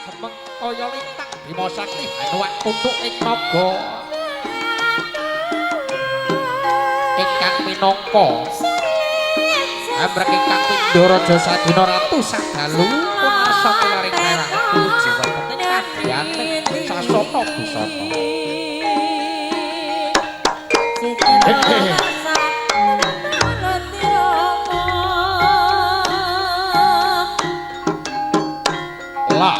Kagemeng kaya lintang Bima Sakti hanuwak tunduk ing naga ingkang minangka amrek ingkang pindha raja sadina ratu sadalu punarsa kularing perang tumuju wonten ing kadyaning sasana busana. Lah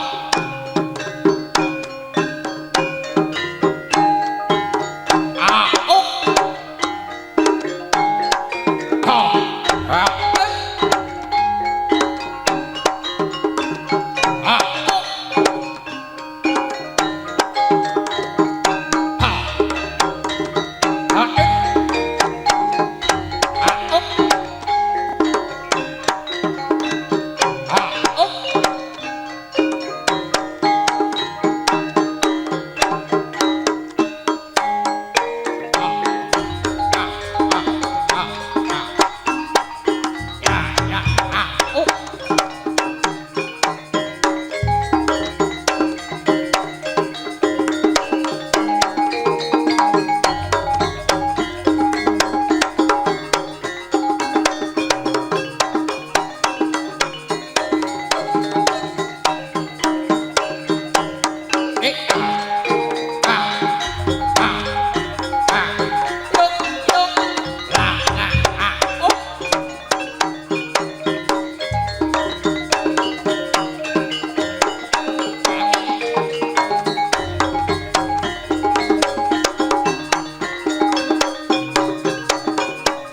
a o ha ha a o ha ha e a o ha o ya ya a o. E a a a a yuk yuk la la a o. A a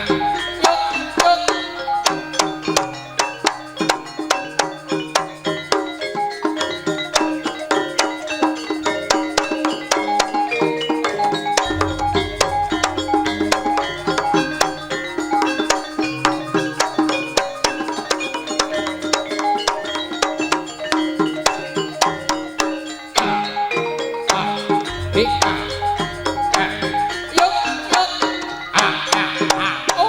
a yuk yuk. A B A A yuk yuk a a a o.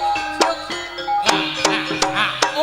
Yuk yuk la la a o.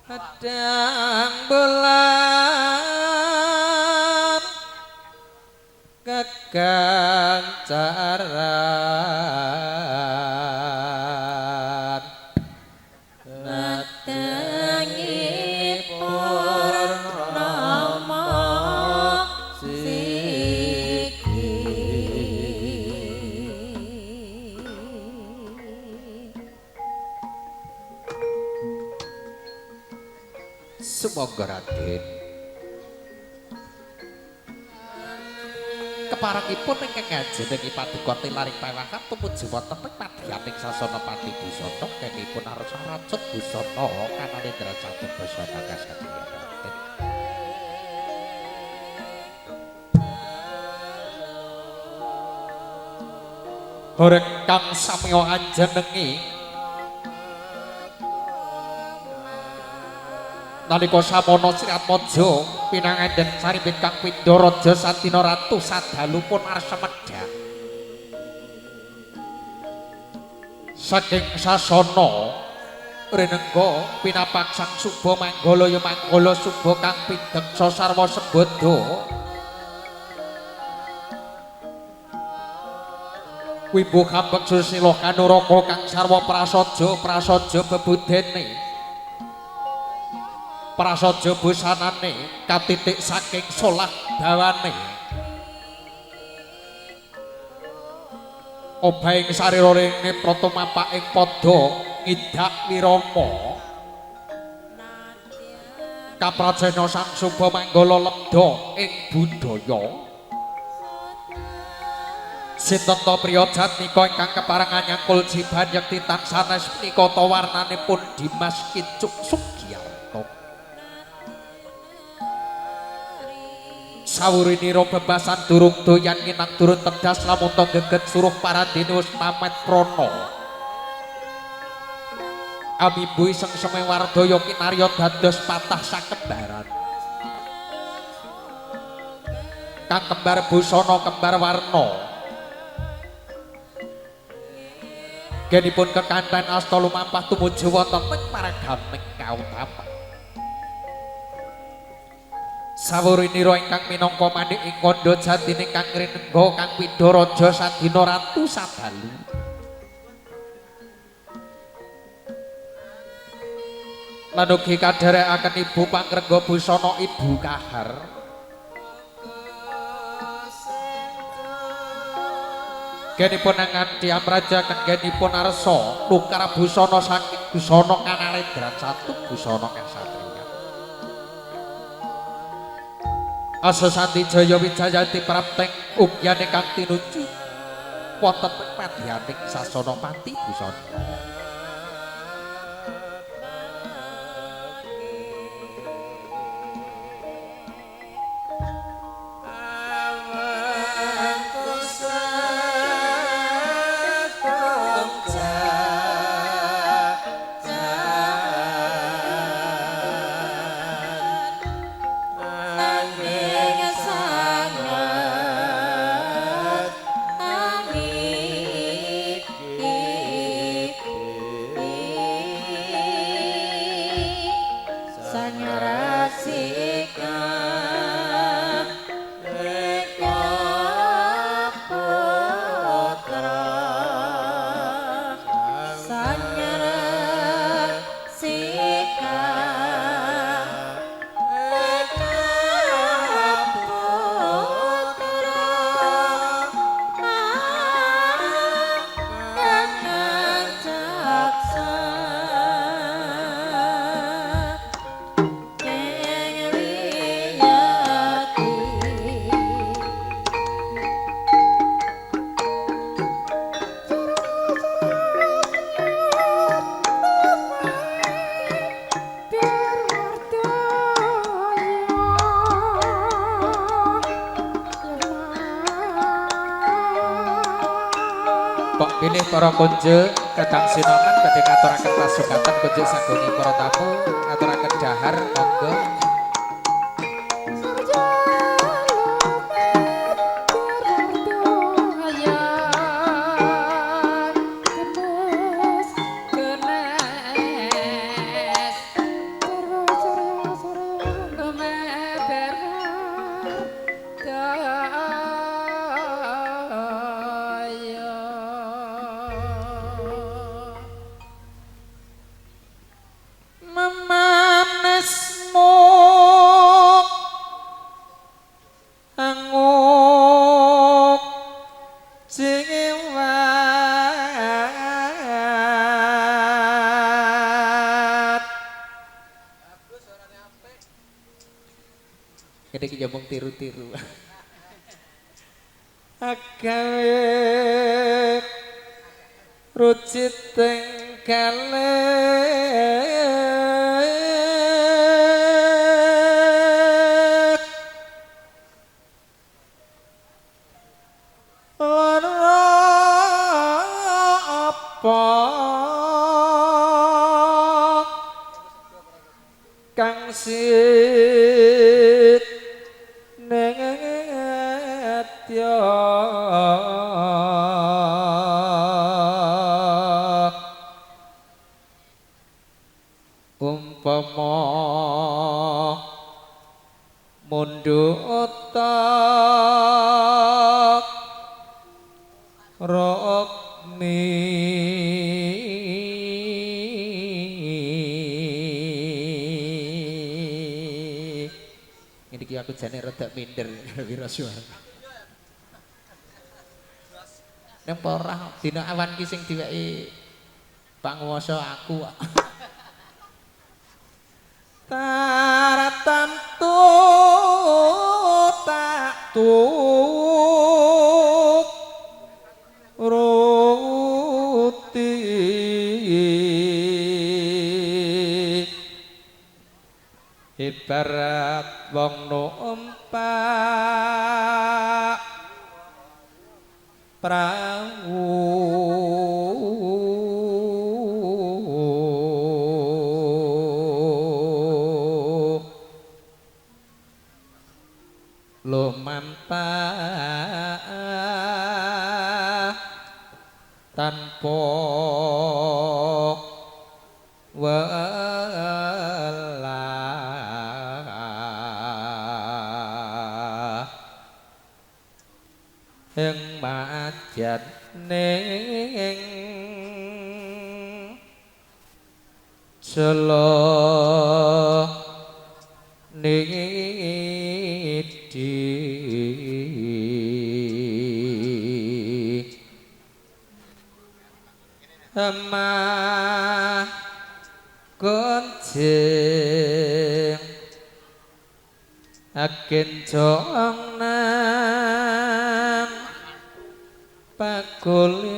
Pedang bulan kegancaran Wetengi purnama siki. Sumangga Raden. Keparengipun ingkang ngajenengi paduka tilaring pawahan tumuju wonten ing madyaning sasana pati busana kengipun arsa racut busana kanalendra catur busana kasatriyan Raden. Horeng kang samiya anjenengi Nalika samono Sri Atmaja pinangandhen sarimbit kang pindha raja Sadina Ratu sadalu pun arsa medhak. Saking sasana rinengga pinapak sang suba manggala ya manggala suba kang pideksa sarwa sembada. Wibu kambek susila kanuraka kang sarwa prasaja prasaja bebudene prasaja busanane katitik saking solah dawane obahing sarira rene prata mapak ing padha ngidak wirama kaprajana sang suba manggala lebda ing budaya. Sinten ta priya jatmika ingkang keparengan nyangkul jiban yekti tansah sanes punika ta warnanipun Dimas Kicuk Sugiarto. Sawurinira bebasan durung doyan nginang durun tedas lamun ta geget suruh parandene wis pamet prana. Amimbu sengseme wardaya kinarya dados patah sakembaran. Kang kembar busana kembar warna. Genipun kekanten asta lumampah tumuju wonten ing maraganing kautaman. Sawurinira ingkang minangka manik ing kandha jatine kang rinengga kang pindha raja Sadina Ratu sadalu. Lan ugi kadherekaken ibu pangrengga busana ibu Kahar. Genipun nganti amrajaken genipun arsa nukar busana saking busana kanalendran satu busana kasatriyan. Asa Santi Jaya Wijayanti prapteng ubyane kang tinuju wonten ing madyaning sasana pati busana. Pilih para konje kadang sinoman badhe ngaturaken pasukatan konje sagoni para tamu ngaturaken dahar monggo. Iki ya mung tiru-tiru. Agawe rucit teng kalih lara apa kang sit netya umpama mundhut rokmi ngene iki aku jane rada minder Wirasuara. Nang ora dina awan ki sing diweki panguwasa aku. Taratamtu tak tuk ruti ibarat wong numpak prau lumampah tanpa welah ing majaning jala nidi emah gonceng agen jong nang pakulingan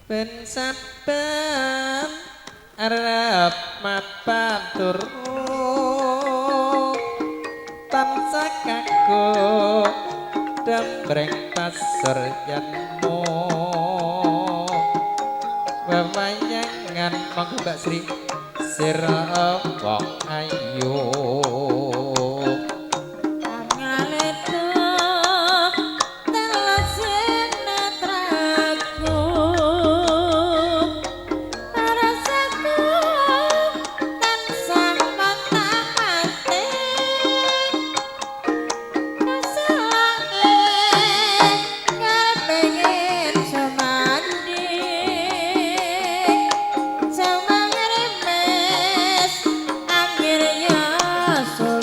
ben saben arep mapan turu tansah kago dembreng pasuryanmu wewayangan monggo Mbak Sri sira wong ayu. So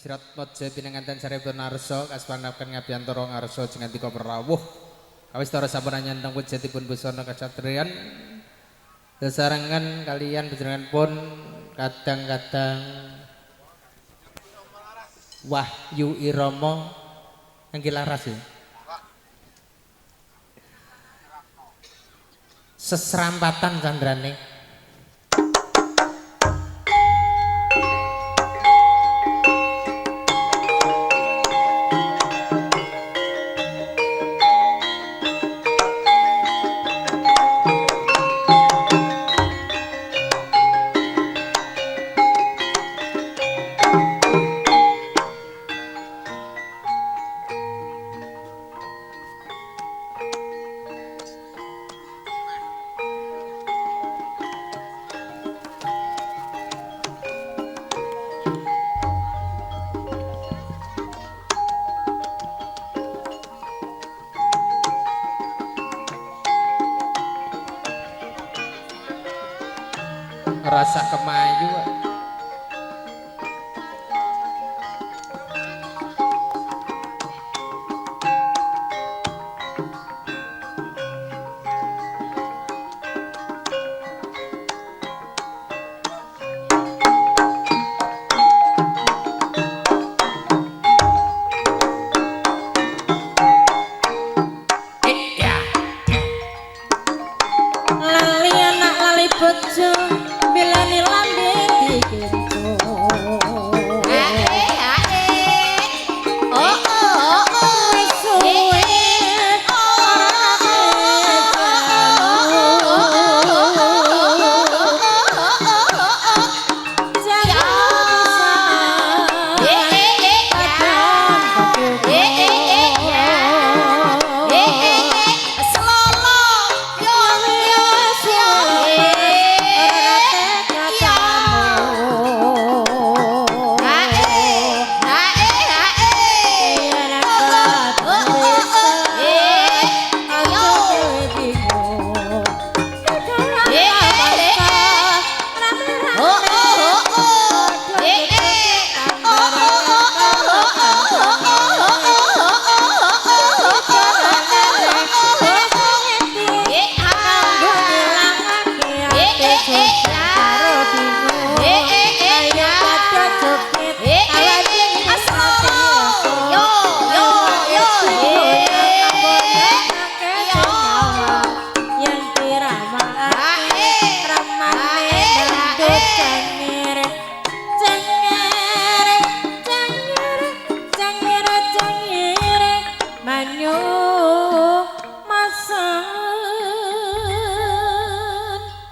Sriatmaja pinanganten saripun narsa kaswanaken ngabiyantara ngarsa jengantika perawuh. Kawistara sampun nyandang wujudipun busana kasatriyan. Sesarengan kalian panjenengan pun kadang-kadang Wahyu Irama nggih laras ya. Seserampatan candrane. Rasa kemayu. Lali anak lali bojo bilani lambe dikincu. Oh oh oh. Wis suwe ora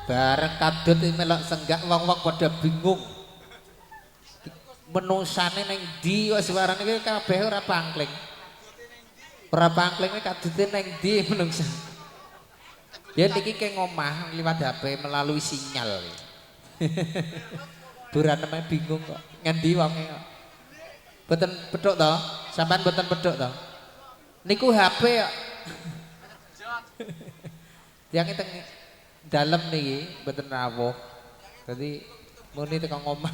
Bareng kadut melok senggak wong-wong padha bingung. Menungsane ning ndi kok suarane kuwi kabeh ora pangkling. Ora pangkling kuwi kadute ning ndi menungsa. Ya niki ke ngomah liwat HP melalui sinyal. Buraneme bingung kok ngendi wonge kok. Mboten petuk to? Sampeyan mboten petuk to? Niku HP kok. Tiange teng dalem niki mboten rawuh. Dadi muni teko ngomah.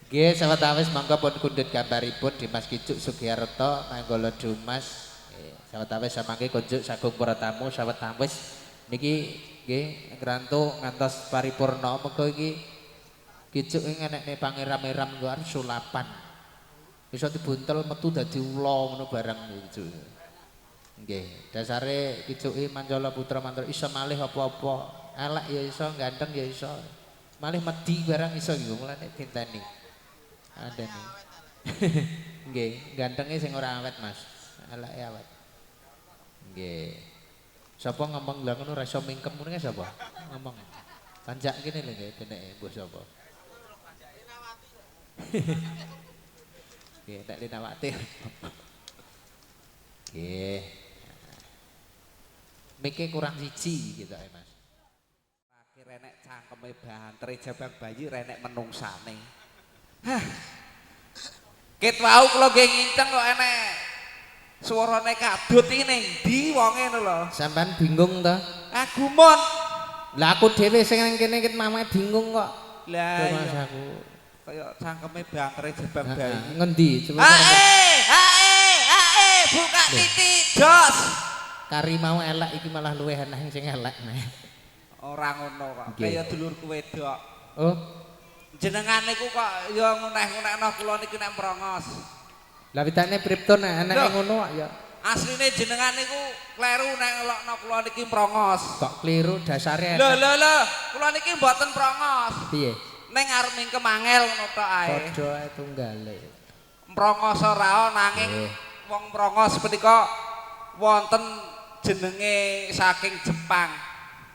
Nggih, sawetawis mangga pun kundhut gambaripun Dimas Kicuk Sugiarto Manggala Dumas. Sawetawis samangke kunjuk sagung para tamu sawetawis niki nggih ngrantu ngantos paripurna mergo iki Kicuk ngenekne pangeram-eram nggo arep sulapan. Iso dibuntel metu dadi ula ngono barang Kicuk. Nggih, dasare kicuke Mancala Putra Mantra iso malih apa-apa, elek ya iso, ganteng ya iso. Malih medhi barang iso iku mulane dinteni. Andene. Nggih, gantenge sing ora awet, Mas. Eleke awet. Nggih. Sapa ngomong lha ngono ora iso mingkem ngono sapa? Ngomong. Panjak kene lho nggih beneke mbuh sapa. Nggih, tak linawati. Nggih. Mike kurang siji gitu ya Mas. Akhir renek cangkeme bantere jabang bayi renek menungsane. Hah. Ket wau kula nggih nginceng kok enek suarane kadut iki ning ndi wonge ngono lho. Sampeyan bingung ta? Agumon. Lah aku dhewe sing nang kene ket mamae bingung kok. Lah Mas iya. Aku. Kaya cangkeme bantere jebang bayi. Ngendi? Coba. Hae, hae, hae, buka titik jos. Kari mau elek iki malah luwih enak sing elek neh. Ora ngono kok. Kaya dulurku wedok. Oh, jenengan niku kok ya nguneh-ngunehno kula niki nek mrongos. Lah witane pripun nek eneke ngono kok ya. Asline jenengan niku kleru nek ngelokno kula niki mrongos. Kok kleru dasare. Lho lho lho, kula niki mboten mrongos. Piye? Ning arep mingkem angel ngono tok ae. Padha ae tunggale. Mrongos ora nanging wong mrongos punika wonten jenenge saking Jepang.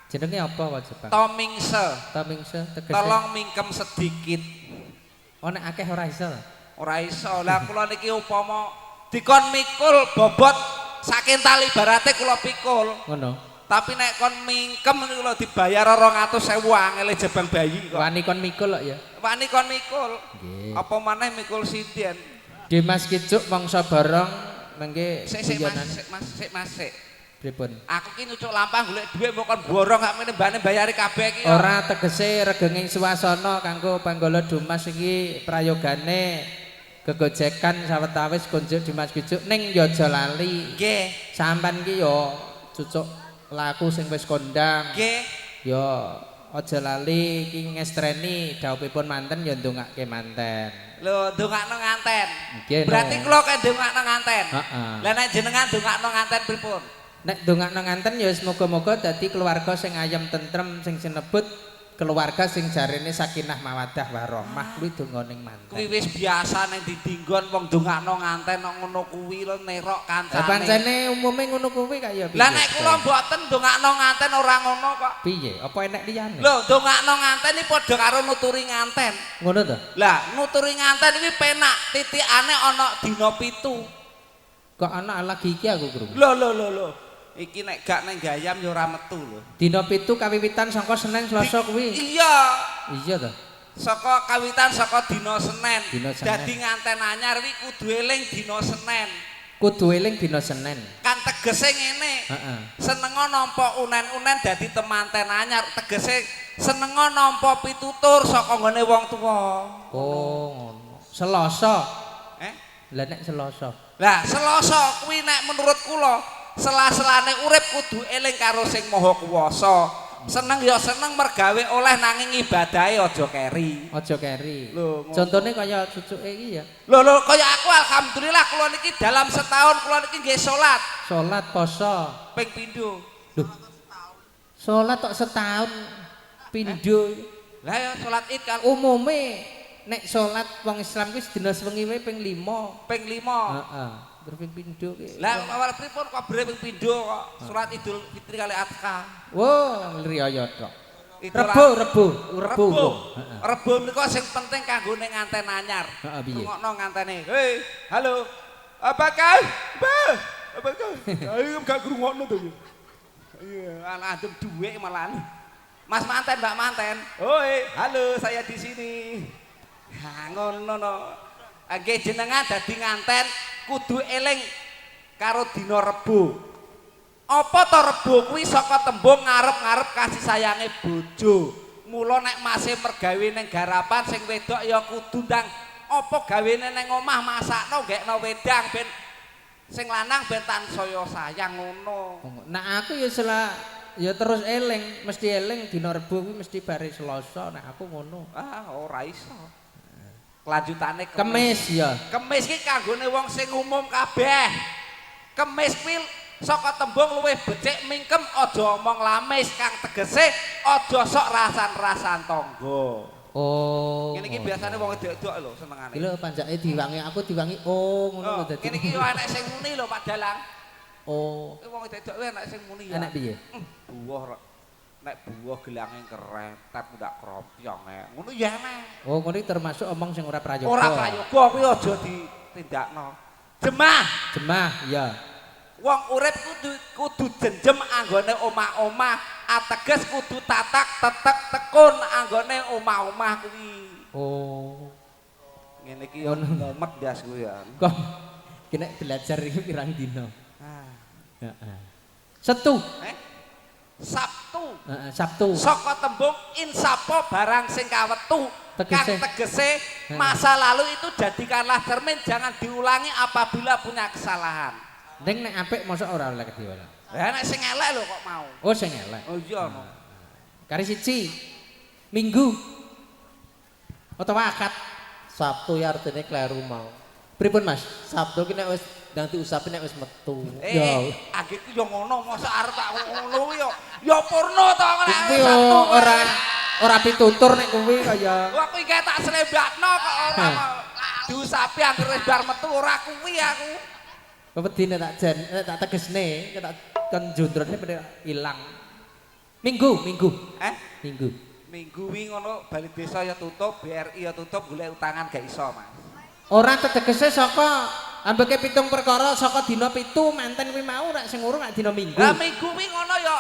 Jenenge apa kok Jepang? Tomingse. Tomingse tegese. Tolong mingkem sedikit. Oh nek akeh ora iso. Ora iso. Lah kula niki upama dikon mikul bobot saking tali barate kula pikul. Ngono. Tapi nek kon mingkem niku lho dibayar 200.000 angele jebang bayi kok. Wani kon mikul kok ya. Wani kon mikul. Nggih. Apa maneh mikul sinden. Dimas Kicuk mangsa barong mengke Sik sik Mas, sik Mas, sik Mas sik. Pripun? Aku ki nyucuk lampah golek dhuwit mbok kon borong gak mene mbane bayari kabeh iki. Ora tegese regenging suasana kanggo Panggala Dumas iki prayogane gegojekan sawetawis kunjuk Dimas Kicuk ning ya aja lali. Nggih. Sampean ki ya cucuk laku sing wis kondang. Nggih. Ya aja lali iki ngestreni dhawuhipun manten ya ndongake manten. Lho ndongakno nganten. Nggih. Berarti kula kok ndongakno nganten. Heeh. Lah nek jenengan ndongakno nganten pripun? Nek ndongakno nganten ya semoga-moga dadi keluarga sing ayem tentrem sing sinebut keluarga sing jarene sakinah mawaddah warahmah kuwi dongane manten. Kuwi wis biasa ning didinggon wong ndongakno nganten kok ngono kuwi lho nerok kancane. Lah pancene umume ngono kuwi kaya piye? Lah nek kula mboten ndongakno nganten ora ngono kok. Piye? Apa enek liyane? Lho ndongakno nganten iki padha karo nuturi nganten. Ngono to? Lah nuturi nganten iki penak titikane ana dina 7. Kok ana lagi iki aku krungu. Lho lho lho lho. Iki nek gak neng gayam ya ora metu lho. Dina 7 kawiwitan saka Senin Selasa kuwi. Iya. Iya to. Saka kawitan saka dina Senin. Dadi nganten anyar kuwi kudu eling dina Senin. Kudu eling dina Senin. Kan tegese ngene. Heeh. Senenga nampa unen-unen dadi temanten anyar. Tegese senenga nampa pitutur saka nggone wong tuwa. Oh, ngono. Selasa. Eh? Lah nek Selasa. Lah Selasa kuwi nek menurut kula sela-selane urip kudu eling karo sing maha kuwasa. Seneng ya seneng mergawe oleh nanging ibadahe aja keri. Aja keri. Lho, contone kaya cucuke iki ya. Lho lho kaya aku alhamdulillah kula niki dalam setahun kula niki nggih salat. Salat poso ping pindho. Lho. Salat tok setahun pindho. Lah ya salat Id kan umume nek salat wong Islam kuwi sedina sewengi wae ping 5. Ping 5. Heeh. Terus ping pindho ki. Lah awal pripun kok ping pindho kok salat Idul Fitri kali Adha. Wo, riyaya tok. Rebo, rebo, rebo. Rebo menika sing penting kanggo ning nganten anyar. Heeh, piye? Rungokno ngantene. Hei, halo. Apakah? Bah, apakah? Ayo gak ngrungokno to iki. Iya, adem dhuwit malahan. Mas manten, Mbak manten. Oi, halo, saya di sini. Ha ngono no. Nggih jenengan dadi nganten kudu eling karo dina Rebo. Apa to Rebo kuwi saka tembung ngarep-ngarep kasih sayange bojo. Mula nek masih mergawe ning garapan sing wedok ya kudu ndang apa gawene ning omah masakno gekno wedang ben sing lanang ben tansaya sayang ngono. Nek aku ya selak ya terus eling, mesti eling dina Rebo kuwi mesti bare Selasa nek aku ngono. Ah ora iso. Kelanjutane Kemis ya. Kemis iki kanggone wong sing umum kabeh. Kemis kuwi saka tembung luwih becik mingkem aja omong lamis kang tegese aja sok rasan-rasan tangga. Oh. Ngene iki biasane wong wedok-wedok lho senengane. Iki lho panjake diwangi aku diwangi oh ngono lho dadi. Ngene iki yo enek sing muni lho Pak Dalang. Oh. Wong wedok kuwi enek sing muni ya. Enek piye? Buah nek buah gelange kerentep ndak krompyong e. Ngono ya enek. Oh, ngono iki termasuk omong sing ora prayoga. Ora prayoga kuwi aja ditindakno. Jemah. Jemah, iya. Wong urip kudu jenjem anggone omah-omah, ateges kudu tatak tetek tekun anggone omah-omah kuwi. Oh. Ngene iki yo mumet ndas kuwi ya. Kok ki nek belajar iki pirang dina? Ah. Heeh. Setu. Eh? Sabtu. Sabtu. Heeh, Sabtu. Saka tembung insapo barang sing kawetu. Tegese. Kang tegese masa lalu itu jadikanlah cermin, jangan diulangi apabila punya kesalahan. Ning nek apik mosok ora oleh diulang. Lah nek sing elek lho kok mau. Oh sing elek. Oh iya no. Kari siji. Minggu. Utawa Akad. Sabtu ya artine kleru mau. Pripun Mas? Sabtu ki nek wis ndang diusapi nek wis metu. Ya. Anggitku yo ngono, mosok arep tak ngono kuwi yo. Ya purna to nek Kuwi Sabtu. ora pitutur nek kuwi kaya. Wah, aku iki tak slembakno kok ora diusapi anggere wis bar metu ora kuwi aku. Wedi nek tak jen, nek tak tegesne, nek tak kon jundrone bener ilang. Minggu, minggu. Eh? Minggu. Minggu wi ngono bali desa ya tutup, BRI ya tutup, golek utangan gak iso, Mas. Ora tetegese saka ambeke pitung perkara saka dina 7 manten kuwi mau nek sing urung nek dina Minggu. Lah minggu wi ngono ya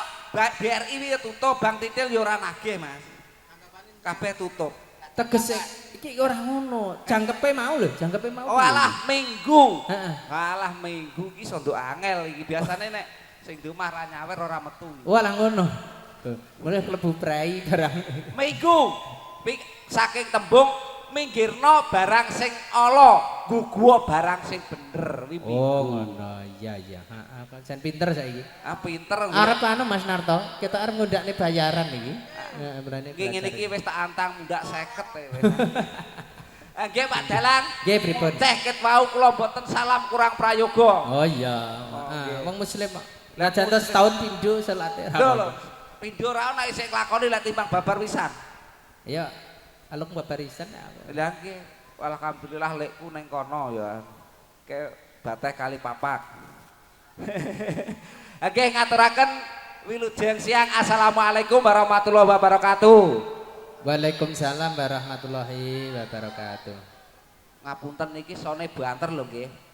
BRI wi ya tutup, Bank Titil ya ora nagih, Mas. Kabeh tutup. Tegese iki ora ngono, jangkepe mau lho, jangkepe mau. Oh alah minggu. Heeh. Alah minggu iki sondok angel iki biasane nek sing di omah ra nyawer ora metu. Oh alah ngono. Mulai klebu prei barang. Minggu saking tembung minggirno barang sing ala, guguwa barang sing bener kuwi minggu. Oh ngono, iya iya. Heeh, kok jan pinter saiki. Ah pinter. Arep anu Mas Narto, kita arep ngundakne bayaran iki. Heeh, berani. Iki ngene iki wis tak antang mundak 50 wis. Nggih Pak Dalang. Nggih pripun? Teh ket wau kula mboten salam kurang prayoga. Oh iya. Heeh, wong muslim kok. Lah jantos setahun pindho salate. Lho lho. Pindho ora ana isih nglakoni lek timbang babar wisan. Iya, aluk babar wisan aku. Lah nggih, alhamdulillah lekku ning kono ya. Ke bateh kali papak. Nggih ngaturaken wilujeng siang. Assalamualaikum warahmatullahi wabarakatuh. Waalaikumsalam warahmatullahi wabarakatuh. Ngapunten niki sone banter lho nggih.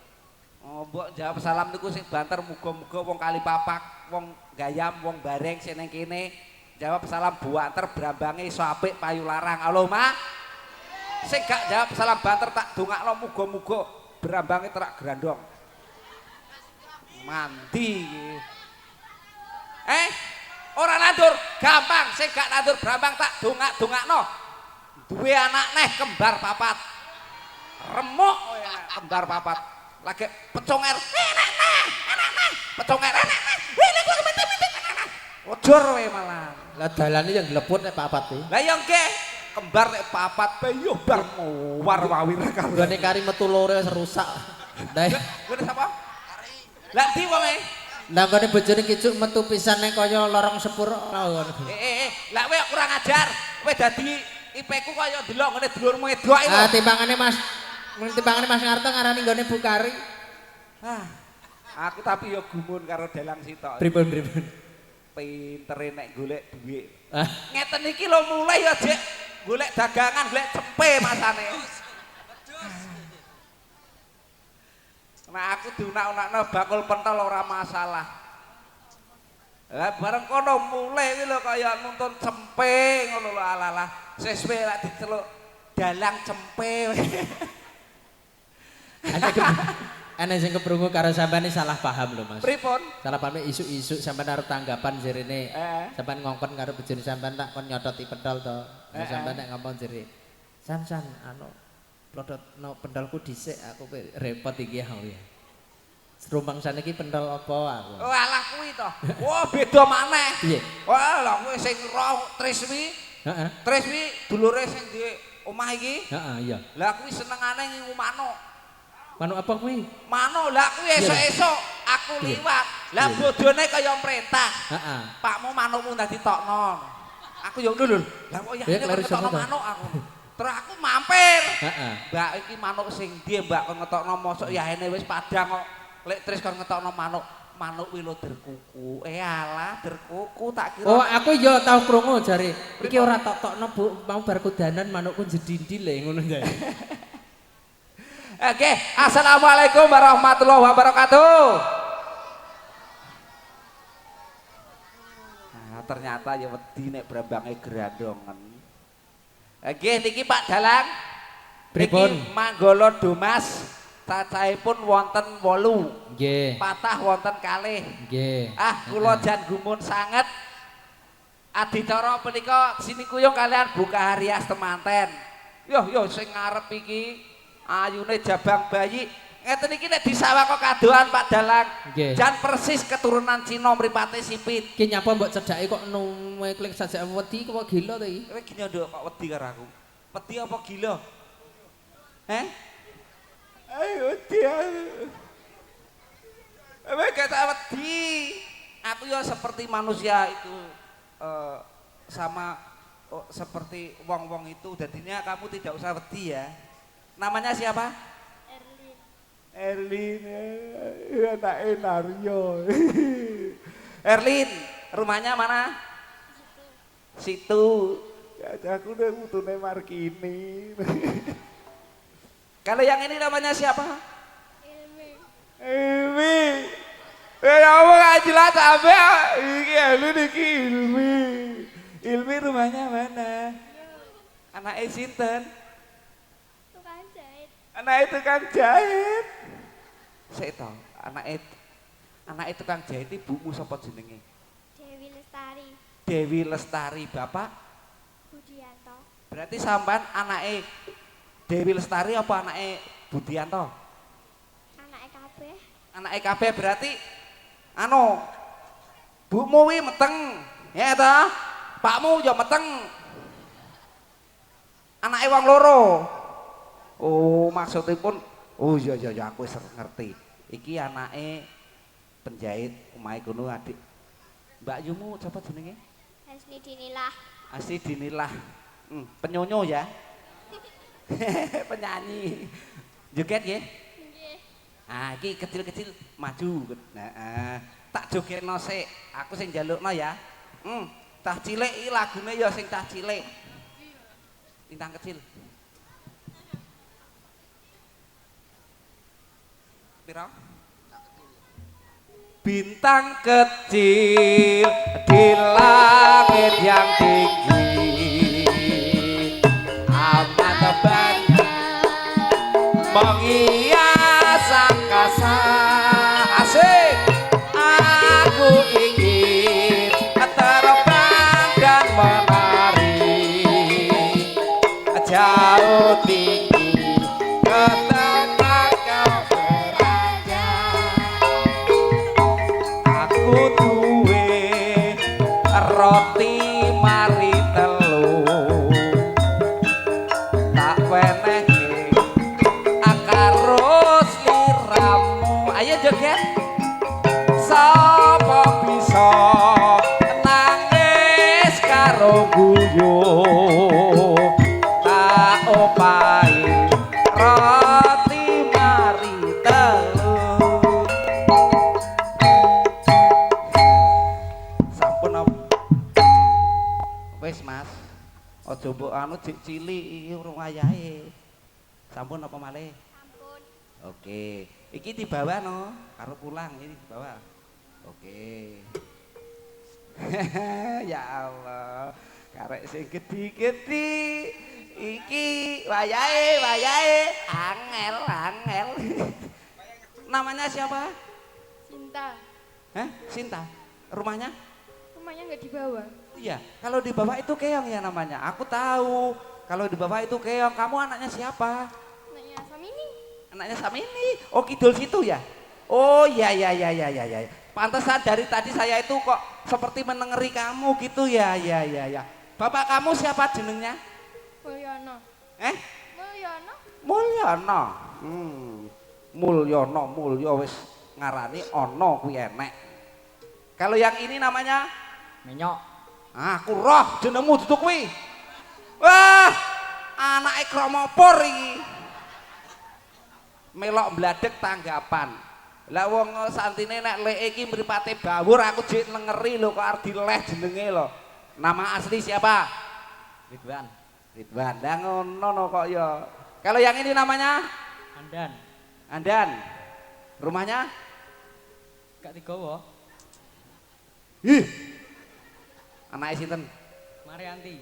Oh, mbok jawab salam niku sing banter muga-muga wong kali papak, wong gayam, wong bareng sing ning kene jawab salam buanter brambange iso apik payu larang. Allahumma. Sing gak jawab salam banter tak dongakno muga-muga brambange terak grandong. Mandi iki. Ora nandur, gampang sing gak nandur brambang tak dongak-dongakno. Duwe anak neh kembar papat. Remuk kowe kembar papat. Lagi peconger, enak neh, enak neh, peconger enak neh. Wih, lha kok mati-mati. Ojor kowe malah. Lah dalane yang gleput nek papat iki. Lah ya nggih, kembar nek papat pe yo bar war-wawir karo. Gone kari metu loro wis rusak. Lah gone sapa? Kari. Lah ndi wonge? Lah gone bojone kicuk metu pisan nek kaya lorong sepur. Lah kowe kurang ajar. Kowe dadi IP ku kaya delok ngene dulurmu wedok iki. Ah timbangane Mas. Timbangane Mas Narto ngarani nggone Bu Kari. Ah, aku tapi ya gumun karo dalang sitok. Pripun pripun? Pintere nek golek dhuwit. Ah. Ngeten iki lho mulai ya, Jek. Golek dagangan, golek cempe masane. Nah aku diunak-unakno bakul pentol ora masalah. Lah bareng kono mulai kuwi lho kaya nuntun cempe ngono lho alalah. Seswe lak diceluk dalang cempe. Ana sing keprungu karo sampean salah paham lho Mas. Pripun? Salah paham isuk-isuk sampean arep tanggapan jerene. Sampean ngongkon karo bojone sampean tak kon nyototi pentol to. Sampean nek ngomong jere, "San-san anu plototno pentolku dhisik aku repot iki aku ya." Rumangsane iki pentol apa aku? Oh alah kuwi to. Wah beda maneh. Piye? Wah lha kuwi sing roh Triswi. Heeh. Triswi dulure sing di omah iki. Heeh iya. Lah kuwi senengane ngingu manuk. Manuk apa kuwi? Manuk lah kuwi esuk-esuk aku liwat. Lah bojone kaya mrentah. Heeh. Pakmu manukmu dadi tokno. Aku yo ngono lho. Lah kok ya ngetokno manuk aku. Terus aku mampir. Heeh. Mbak iki manuk sing ndi Mbak kon ngetokno mosok yahene wis padang kok. Lek Tris kon ngetokno manuk, manuk kuwi lho derkuku. Alah derkuku tak kira. Oh aku yo tau krungu jare. Iki ora tok-tokno Bu, mau bar kudanan manukku jedindil le ngono jare. Oke, assalamualaikum warahmatullahi wabarakatuh. Nah, ternyata ya wedi nek brambange grandongen. Oke, niki Pak Dalang. Pripun? Niki Manggala Domas cacahipun wonten 8. Nggih. Patah wonten kalih. Nggih. Ah, kula jan gumun sanget. Adicara punika sinikuyung kalian buka rias temanten. Yo yo sing ngarep iki ayune jabang bayi. Ngeten iki nek disawang kok kadohan Pak Dalang. Jan persis keturunan Cina mripate sipit. Ki nyapa mbok cedhake kok numeklik sajak wedi kok gila to iki. Kowe gini nduk kok wedi karo aku. Wedi apa gila? Heh? Ayo wedi. Kowe gak tak wedi. Aku ya seperti manusia itu sama seperti wong-wong itu. Jadinya kamu tidak usah wedi ya. Namanya siapa? Erlin. Erlin, anake Naryo. Erlin, rumahnya mana? Situ. Situ. Ya, aku udah mutune Markini. Kalau yang ini namanya siapa? Ilmi. Ilmi. Ya Allah gak jelas sampe iki Erlin iki Ilmi. Ilmi rumahnya mana? Anake sinten? Tukang jahit. Anake tukang jahit. Sik to, anake tukang jahit ibumu sapa jenenge? Dewi Lestari. Dewi Lestari, bapak Budianto. Berarti sampean anake Dewi Lestari apa anake Budianto? Anake kabeh. Anake kabeh berarti anu bumu wi meteng, ya ta? Pakmu ya meteng. Anake wong loro. Oh, maksudipun oh iya iya iya aku wis ngerti. Iki anake penjahit omahe kono adik. Mbak Yumu sapa jenenge? Hasni Dinilah. Hasni Dinilah. Penyonyo ya. Penyanyi. Joget nggih? Nggih. Ah, iki kecil-kecil maju. Nah, tak jogetno sik. Aku sing njalukno ya. Cah cilik iki lagune ya sing cah cilik. Lintang kecil. Piro? Bintang kecil di langit yang tinggi amat banyak menghias angkasa. Asik. Aku ingin terbang dan menari jauh tinggi ke tempat kau berada. Aku duwe roti mari telu tak wenehke karo sliramu. Ayo joget. Sapa bisa nangis karo guyu tak opahi roti mari telu. Sampun apa? Wis Mas, aja mbok anu jek cilik iki urung wayahe. Sampun apa malih? Sampun. Oke, iki dibawa no, karo pulang ini dibawa. Oke. Ya Allah, karek sing gedhi-gedhi iki wayahe, wayahe angel, angel. Namanya siapa? Sinta. Hah? Sinta. Rumahnya? Rumahnya nggak dibawa. Iya, kalau dibawa itu keong ya namanya. Aku tahu. Kalau dibawa itu keong. Kamu anaknya siapa? Anaknya Samini. Anaknya Samini. Oh, kidul situ ya? Oh, iya iya iya iya iya ya. Pantesan dari tadi saya itu kok seperti menengeri kamu gitu ya. Ya ya ya. Bapak kamu siapa jenengnya? Mulyono. Eh? Mulyono. Mulyono. Mulyono, Mulyo wis ngarani ana kuwi enek. Kalau yang ini namanya Menyok. Aku roh jenengmu duduk kuwi. Wah, anake kromopor iki. Melok bladek tanggapan. Lah wong santine nek leke iki mripate bawur aku jek nengeri lho kok arep dileh jenenge lho. Nama asli siapa? Ridwan. Ridwan. Lah ngono no kok ya. Kalau yang ini namanya Andan. Andan. Rumahnya? Gak digowo. Ih. Anake sinten? Marianti.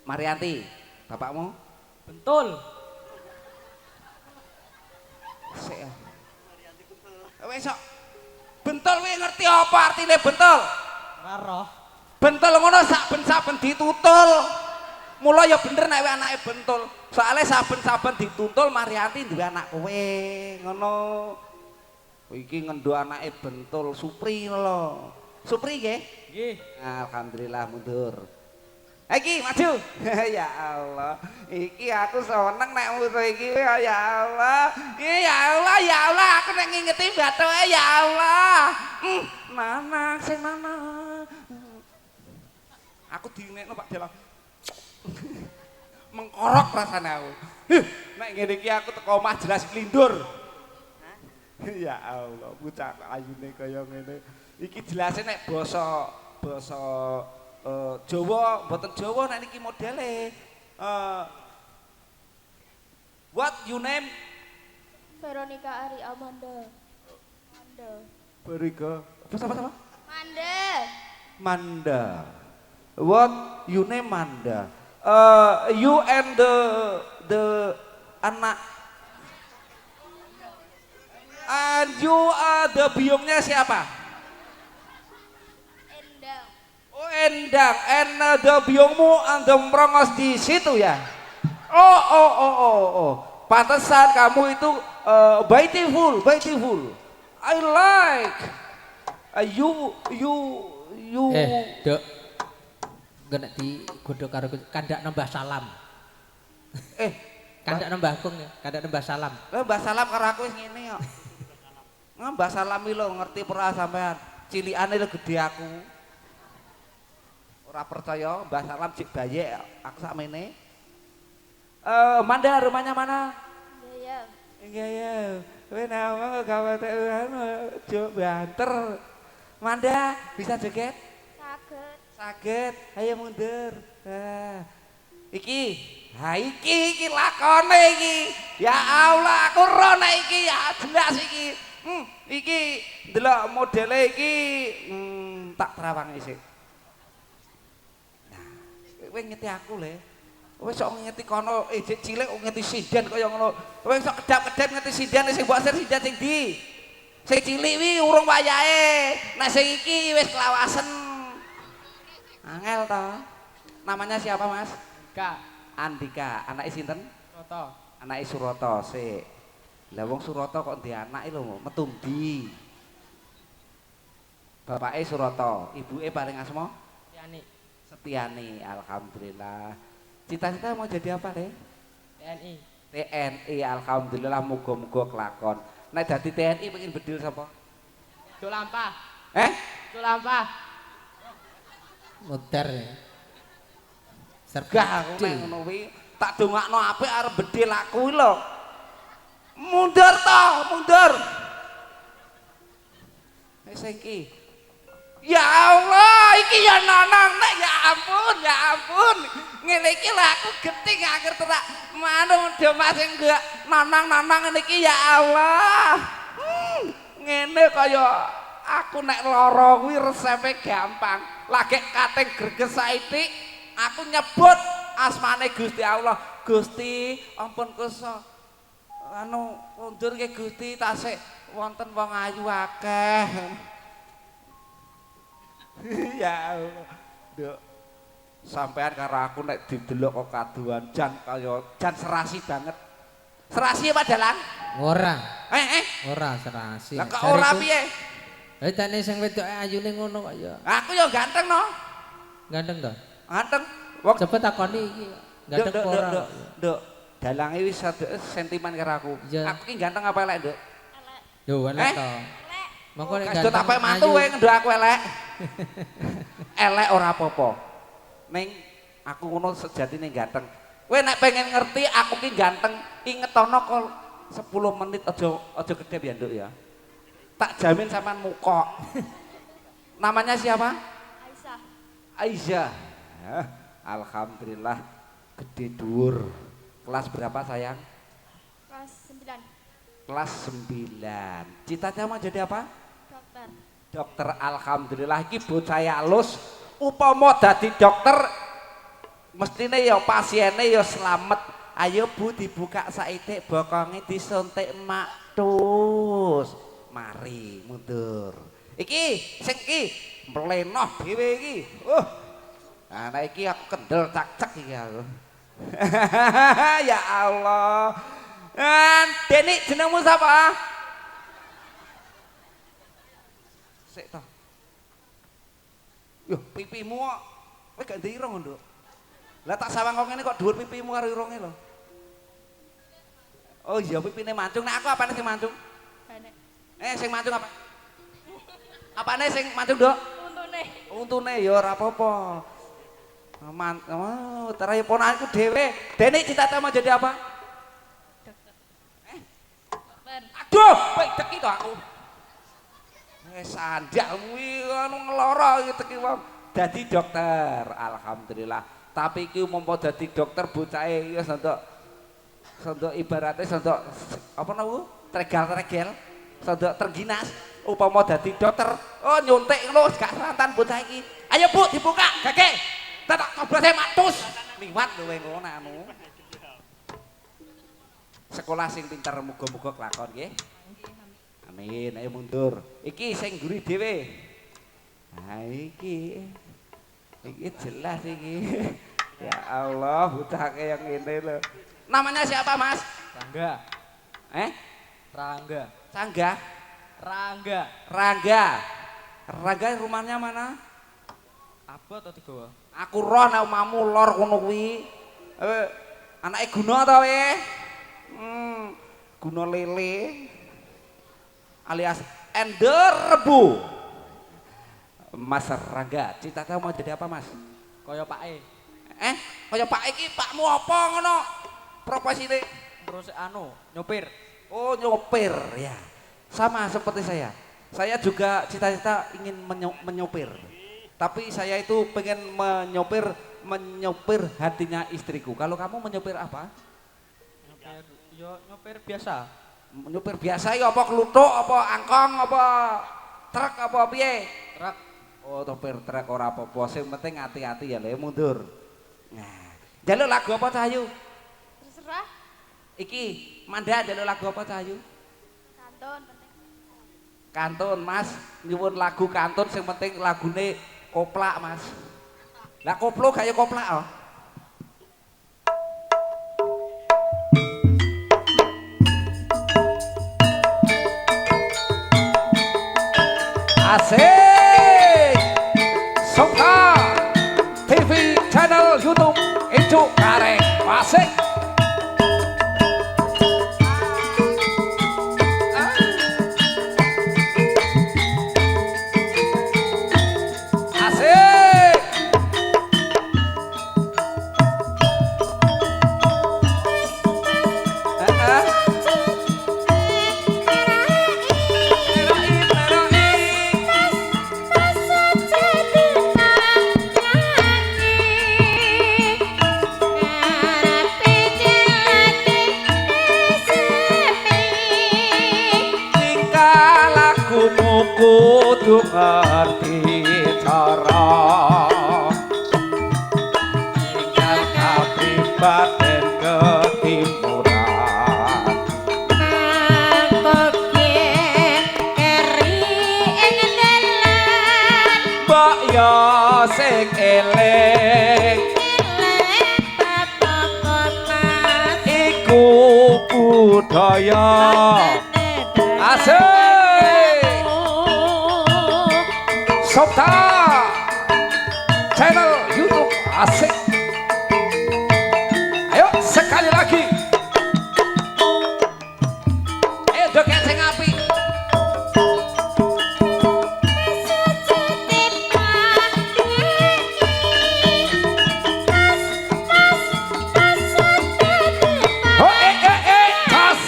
Marianti. Bapakmu? Bentul. Sik. Wis kok. Bentul kowe ngerti apa artine bentul? Ora roh. Bentul ngono saben-saben ditutul. Mula ya bener nek anake bentul. Soale saben-saben ditutul Marianti duwe anak kowe ngono. Iki ngendho anake bentul Supri lho. Supri nggih? Nggih. Alhamdulillah mundur. Iki maju. Ya Allah. Iki aku seneng nek musuh iki ya Allah. Ya Allah, ya Allah aku nek ngingeti bathuke ya Allah. Nanang sing nanang. Aku dinekno Pak Dalang. Mengkorok rasane aku. Nek ngene iki aku teko omah jelas klindur. Ya Allah, bocah ayune kaya ngene. Iki jelase nek basa basa Jawa, mboten Jawa nek niki modele. What you name? Veronica Ari Amanda. Manda. Beriga. Apa sama sama? Manda. Manda. What you name Manda? You and the anak. And you are the biungnya siapa? Endang. Oh Endang, and the biungmu and the merongos di situ ya? Oh oh oh oh oh. Pantesan kamu itu beautiful, beautiful. I like. You you you. Dok. Engko nek digodhog karo kandhakno Mbah Salam. Kandhakno Mbah Kung ya, kandhakno Mbah Salam. Lah Mbah Salam karo aku wis ngene kok. Nggak Mbah Salam iki lho ngerti ora sampean. Cilikane lho gedhe aku. Ora percaya Mbah Salam jek bayek aku sakmene. Manda rumahnya mana? Iya. Iya ya. Kowe nama kok gawe anu banter. Manda bisa joget? Saged. Saged, ayo mundur. Nah, iki, ha iki iki lakone iki. Ya Allah, aku ro nek iki ya jelas iki. Iki ndelok modele iki tak terawangi sik. Nah, kowe ngeti aku le. Kowe sok ngeti kono jek cilik kok ngeti sinden kaya ngono. Kowe sok kedap-kedap ngeti sinden sing mbok sir sinden sing ndi? Sing cilik wi urung wayahe. Nek sing iki wis kelawasen. Angel to. Namanya siapa, Mas? Andika. Andika. Anake sinten? Suroto. Anake Suroto sik. Lah wong Suroto kok ndek anake lho metu ndi? Bapake Suroto, ibuke paling asma? Setiani. Setiani, alhamdulillah. Cita-cita mau jadi apa, Le? TNI. TNI, alhamdulillah muga-muga kelakon. Nek dadi TNI pengen bedil sapa? Cuk lampah. Eh? Cuk lampah. Muter ya. Gah aku nek ngono kuwi tak dongakno apik arep bedil aku lho. Mundur to, mundur. Wis iki. Ya Allah, iki ya nanang nek ya ampun, ya ampun. Ngene iki lho aku geting akhir terak manung do Mas sing gak nanang-nanang ngene iki ya Allah. Ngene kaya aku nek lara kuwi resepe gampang. Lagi kating greges saithik aku nyebut asmane Gusti Allah. Gusti, ampun kersa anu mundur nggih Gusti tasik wonten wong ayu akeh. Ya Allah. Nduk. Sampean karo aku nek didelok kok kaduan jan kaya jan serasi banget. Serasi apa dalang? Ora. Ora serasi. Lah kok ora piye? Lah tane sing wedok ayune ngono kok ya. Aku ya ganteng no. Ganteng to? Ganteng. Wong cepet takoni iki. Ganteng apa ora? Nduk, nduk. Dalange wis sentimen karo aku. Aku ki ganteng apa elek, Nduk? Elek. Lho, elek to. Elek. Mongko nek ganteng apa mantu kowe ngendhok aku elek. Elek ora apa-apa. Ning aku ngono sejatine ganteng. Kowe nek pengen ngerti aku ki ganteng, ingetono kok 10 menit aja kedep ya, Nduk ya. Tak jamin sampean mukok. Namanya siapa? Aisyah. Aisyah. Alhamdulillah gede dhuwur. Kelas berapa sayang? Kelas 9. Kelas 9. Cita-cita mau jadi apa? Dokter. Dokter, alhamdulillah iki bocah alus. Upama dadi dokter mestine ya pasiene ya slamet. Ayo Bu dibuka saithik bokonge disuntik maktus. Mari mundur. Iki sing iki Mlenoh dhewe iki. Nah, nek iki aku kendel cak-cak iki aku. Ya Allah. Deni jenengmu sapa? Sik to. Yo pipimu kok kowe gak ndek irung, Nduk. Lah tak sawang kok ngene kok dhuwur pipimu karo irunge lho. Oh iya pipine mancung. Nek aku apane sing mancung? Banek. Sing mancung apa? Apane sing mancung, Nduk? Untune. Untune ya ora apa-apa. Oh, terakhir ponakanku dhewe. Deni cita-cita mau jadi apa? Dokter. Dokter. Aduh, kowe teki to aku. Sandalmu iki anu ngeloro iki teki wong. Dadi dokter, alhamdulillah. Tapi iki umpama dadi dokter bocahe iki sondok ibarate sondok apa nawu? Tregal-tregel, sondok trengginas. Upama dadi dokter, oh nyuntik ngono gak serantan bocah iki. Ayo Bu, dibuka, gage. Tak coblose matus. Liwat lho ngono anu. Sekolah sing pinter muga-muga kelakon nggih. Amin, ayo mundur. Iki sing ngguri dhewe. Ha iki. Iki jelas iki. Ya Allah, bocah yang ngene lho. Namanya siapa, Mas? Rangga. Rangga. Sangga? Rangga. Rangga. Rangga rumahnya mana? Apa atau digawa? Aku roh nek omamu lor kono kuwi. Anake Guna ta kowe? Guna lele. Alias Ender Rebu. Mas Rangga, cita-cita mau jadi apa, Mas? Kaya pake. Kaya pak iki pakmu apa ngono? Profesine? Terus anu, nyopir. Oh, nyopir ya. Sama seperti saya. Saya juga cita-cita ingin menyopir. Tapi saya itu pengen menyopir hatinya istriku. Kalau kamu menyopir apa? Nyopir, yo nyopir biasa. Nyopir biasa ya apa kluthuk, apa angkong, apa truk, apa piye? Truk. Oh, sopir truk ora apa-apa. Sing penting hati-hati ya le mundur. Nah, njaluk lagu apa Cahyu? Terserah. Iki Manda njaluk lagu apa Cahyu? Kantun penting. Kantun, Mas. Nyuwun lagu kantun sing penting lagune koplak, Mas. Lah koplo gak ya koplak oh. Asik. Sokta TV channel YouTube Icuk Gareng Asik. Asik. Kudu ngerti cara tinggal kapribaden ketimuran mangkoke keri ing dalan mbok yo sing eling eling bapak mas iku budaya asik. Sopta channel YouTube Asik. Ayo sekali lagi. Ayo joget sing apik. Oh tas.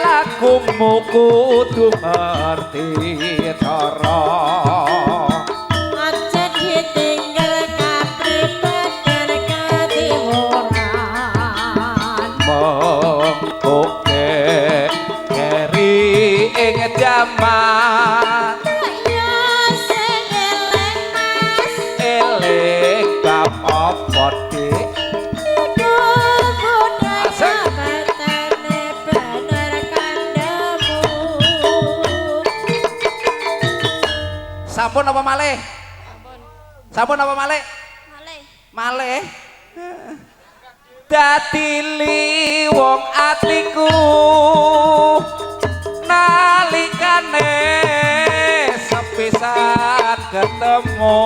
Lakumu kudu ngerti cara aja ditinggal kapribaden katimuran mengkoke keri ing jaman yo sing eling mas eling bab apa dik iku budaya Sampun apa malih? Sampun. Sampun apa malih? Malih. Malih. Dadi liwung atiku nalikane sepisan ketemu.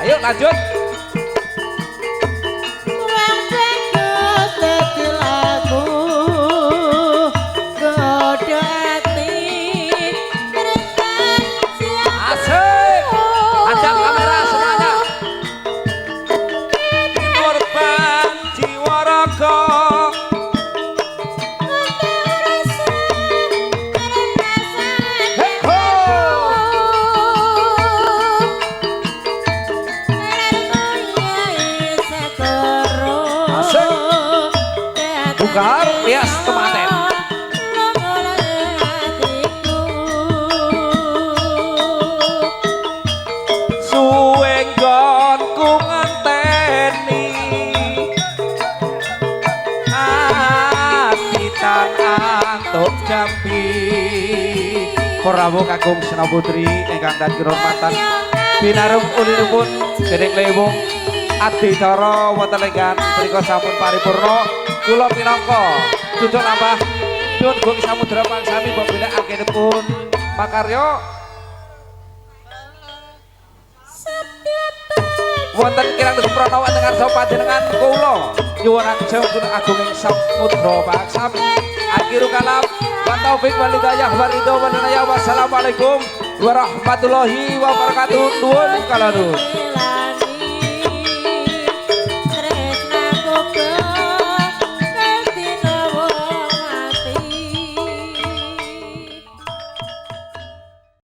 Ayo lanjut. Wong bagus dadi lagu godho ati merentan siap. Asik. Hadap kamera semuanya. Korban jiwa raga. Hey ho. Asik. Buka rias kematen. Suwe nggonku ngenteni ati tan antuk jampi. Prabu Kakung Senoputri ingkang dan kirhormatan binarung ulinipun dening lewung adicara wonten lenggan punika sampun paripurna. Kula pinangka cucuk lampah nyuwun gung samudra pangsami mbok bilih anggenipun makarya wonten kirang prana wonten ngarsa panjenengan kula nyuwun agung ing samudra pangsami. Akhiru kalam wa taufik wal hidayah wa ridho wal inayah. Wassalamualaikum warahmatullahi wabarakatuh. Nuwun kalanuwun.